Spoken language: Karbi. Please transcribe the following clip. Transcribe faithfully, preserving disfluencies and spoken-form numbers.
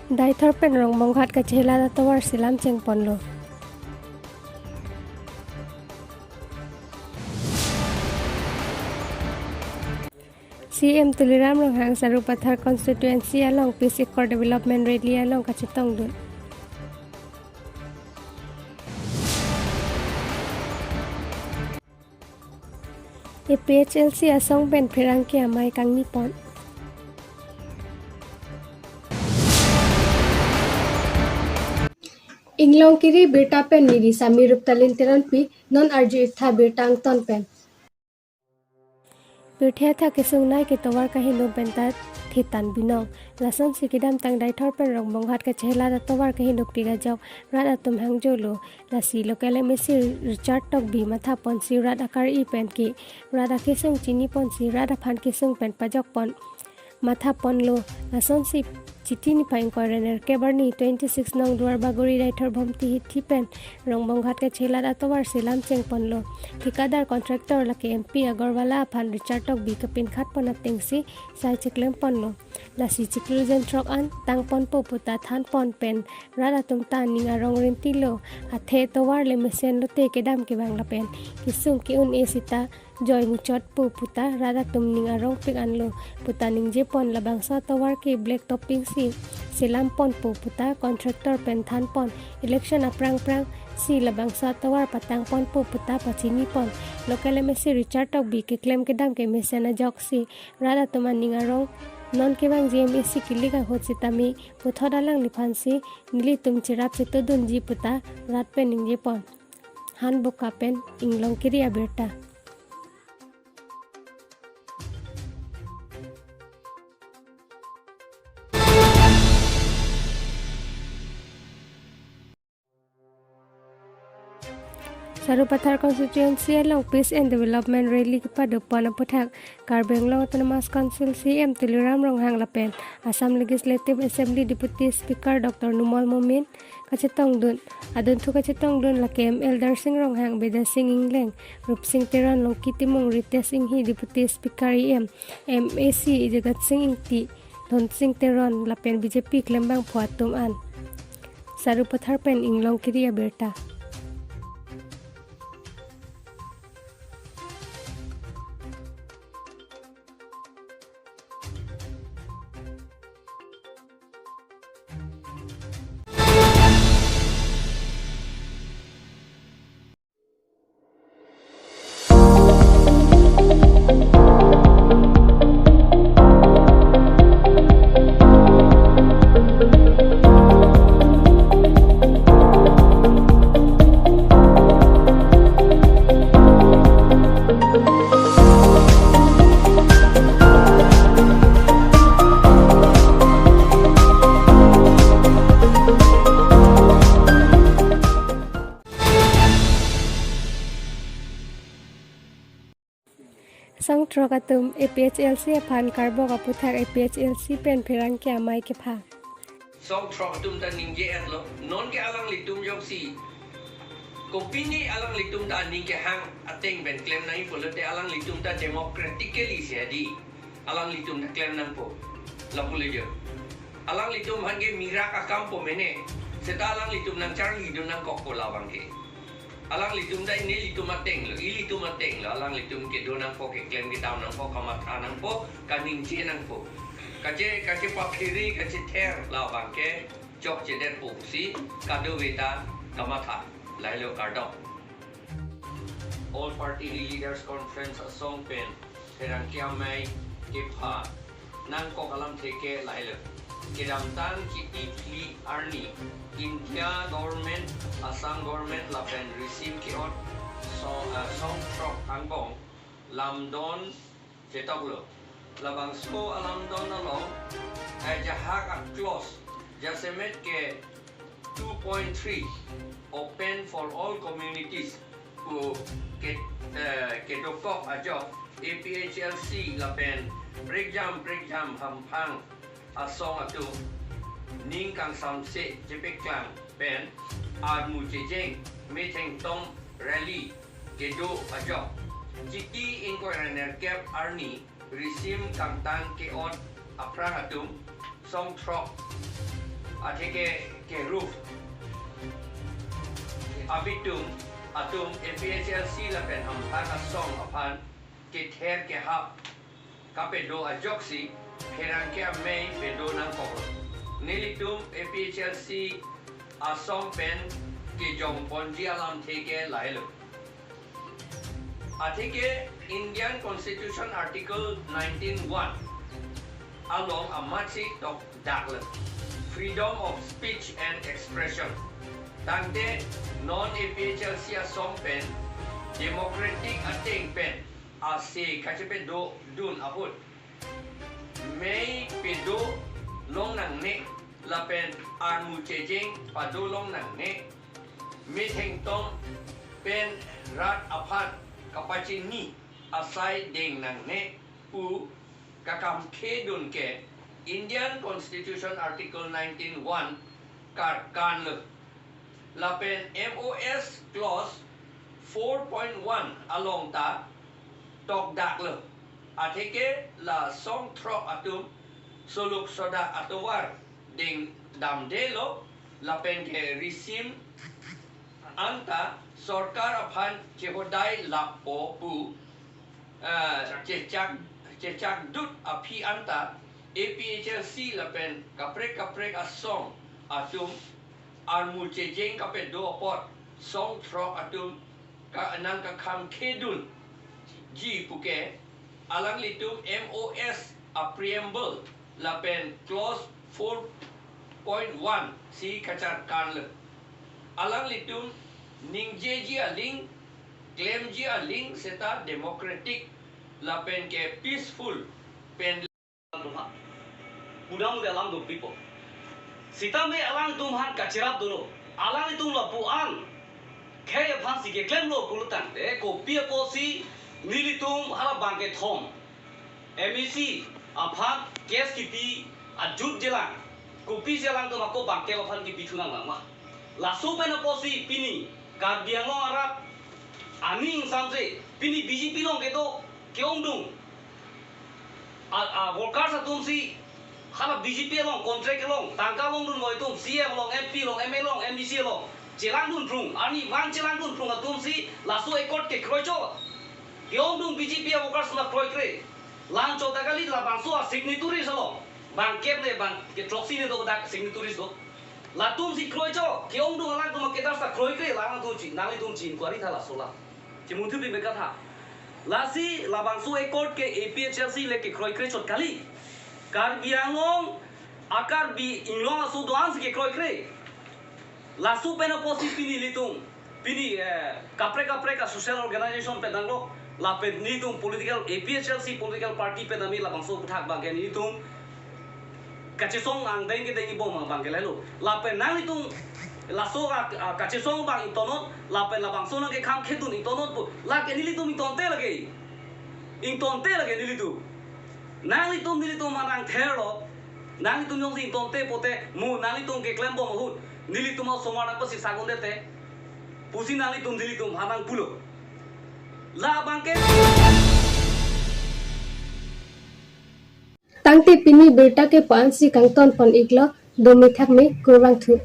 Deithor pen Rongbonghat kachehelat atovar selam chengponlo. C M Tuliram Ronghang Sarupathar constituency along Peace Accord Development Rally along kachetongdun. A P H L C asong pen pherangke amei kangnipon. Inglongkiri abirta pen neli Sami Ruptalin Teronpi, non arju-iktha birta angton pen. Pirthe athak kesung nai ke tovar kaheno penta thetan binong. Lasonsi kedamtang Deithor pen Rongbonghat kachehelat atovar kehenopik ajok rat atum hangjolo. Lasi local M A C Richard Tokbi mathaponsi rat akari pen ke rat akesung chiniponsi rat aphan kesung pen pajokpon mathaponlo. Lasonsi Chiti niphai ingkoi ra nerkep arni twenty-six nong Duar Bagori Deithor Bhomti hithi pen Rongbonghat kachehelat atovar selam chengponlo. Thikadar contractor lake M P Agarwala aphan Richard Tokbi kapinkhatpon atengsi sai cheklemponlo. Lasi chiklo jen throk an tangponpo puta thanpon pen rat atum ta aning arong rintilo. Athe tovar le mesenlote kedam kevang lapen kesung ke-un-e seta joi muchotpo puta rat atum ning arongpik anlo puta ningjepon. Labangso atovar ke black topping si selamponpo puta contractor pen thanpon. Election aphrang phrangsi labangso atovar patangponpo puta pachinipon. Local M A C Richard Tokbi keklem kedam kemesen ajoksi rat atum aning arong non kevangji M A C kilik ahut sitame puthot alangliphansi nelitum cherap chetongdunji puta rat pen ningjepon. Hanboka pen Inglongkiri abirta. Sarupathar constituency along Peace and Development Rally kepadopon aputhak Karbi Anglong Autonomous Council C M Tuliram Ronghang lapen Assam Legislative Assembly Deputy Speaker Doctor Numal Momin kachetongdun. Adunthu kachetongdun lake M L Darsing Ronghang, Bidya Sing Engleng, Rupsing Teron, Longki Timung, Ritesh Enghi, Deputy Speaker E M, M A C Jagat Sing Ingti, Dhonsing Teron lapen B J P klembangphu atum an. Sarupathar pen Inglongkiri abirta. Song throk atum A P H L C aphan karbok aputhak A P H L C pen pherangke amei kepha. Song throk atum ta ningje-etlo, non ke alanglitum jongsi kopine alanglitum ta aning kehang ateng pen klem nangji pulote alanglitum ta democratically si adi alanglitum ta klem nangpo. Lapu le jo. Alanglitum aphan ke mirak akampo mene. Seta alanglitum nangcharlidun nangkokpo labang ke. Alanglitum ta nelitum atenglo, ilitum atenglo, alanglitum kedo nangpo, keklem kedam nangpo, kamatha nangpo, kaningje nangpo. Kache, kachepaphere, kachether labang ke chokchedetpo pusi kadokave ta kamatha, lahelo kardom. All Party Leaders Conference asong pen pherangke amei kepha nangkok alamthe ke lahelo. Kedamtang Chiti phli arni India government, Assam government lapen risim ke-ot song, eh, song throk angbong lamdon chetoklo. Labangso alamdon along, eh, ajahak a-clause jasemet ke two point three open for all communities pu ke, eh, kedokok ajok A P H L C lapen prekjam prekjam hamphang asong atum ning kangsamse chepeklang pen armu chejeng metheng tong rally kedo ajok Chiti ingkoi ra nerkep arni risim kangtang ke-ot aphrang atum song throk Atheke keruf abitum atum A P H L C lapen hamphak asong aphan kether kehap kapedo ajoksi pherangke amei pedo nangkok. Nelitum A P H L C asong pen kejongponji alamthe ke lahelo. Atheke Indian Constitution Article nineteen one along amatsi tokdaklo freedom of speech and expression. Tangte non A P H L C asong pen democratic ateng pen ase kachepedo dun ahut mei pedo long nangne lapen armu chejeng pado long nangne, methengtong pen rat aphan kapachini asai deng nangne pu kakamkhedun ke Indian Constitution Article nineteen one karkanlo. Lapen M O S clause four point one along ta tokdaklo. Atheke la songthrok atum soluk sodak atovar deng damdelo lapen ke risim anta sorkar aphan chehodai lapo pu, ah, chechak chechakdut aphi anta A P H L C lapen kaprek kaprek asong atum armu chejeng kapedo apot songthrok atum ka nangkakham khedunji puke alanglitum M O S a preamble lapen clause four point one si kacharkanlo. Alanglitum ningjeji aling, klemji aling seta democratic lapen ke peaceful pen Budam de alam do pipo. Sitame alangtum aphan kacherap dolo. Alangtum lapu-an khei aphan si keklemlo pulotangte kopi apotsi nelitum hala bangkethom M A C aphan case kipi ajut jelang. Kopisi alangtum ako bangkep aphan kipi thunang langma. Laso pen apotsi pini Karbi Anglong arat aning samse pini B J P along kedo ke-ongdung a, a, workers atumsi hala B J P along contract along tangka longdunvoi atum C E M along, M P along, M L A along, M D C along chelangdun phrung, arni vang chelangdun phrung atumsi laso accord kekroi chot. Ke-ongdung B J P a workers la kroikre. Lang chot ta kali labangso a signatories along. Bangkep ne bangkethroksi ne do dak signatories do. Latumsi kroi chot. Ke-ongdung alangtum akedarsa kroikre, alangtum chi, nanglitum chi inquiry tha laso alam. Chimungthu pi mekatha. Lasi labangso accord ke A P H L C le kekroikre chot kali. Karbi Anglong, a Karbi Anglong aso do-an si kekroikre. Laso pen apotsi pini nelitum, pini, eh, kaprek kaprek a social organization pen tanglo, lapen nelitum political A P H L C political party pen ami labangso aputhak abangke nelitum kachesong angdeng kedeng ibom abangke lahelo. Lapen nanglitum laso a, a, kachesong abang ingtonnon, lapen labangso nangkekham khedun ingtonnon pu. Lake nelitum ingtonte lake. Ingtonte lake nelitum. Nanglitum nelitum aphan nangtherlo. Nanglitum jongsi ingtonte pote mo nanglitum keklembom ahut nelitum osomar nangpasi sagun dete pusi nanglitum nelitum aphan nangpulo. Labangke Tangte pini birta ke pu-ansi kangton pon iklo, dome thakme, kurvangthu.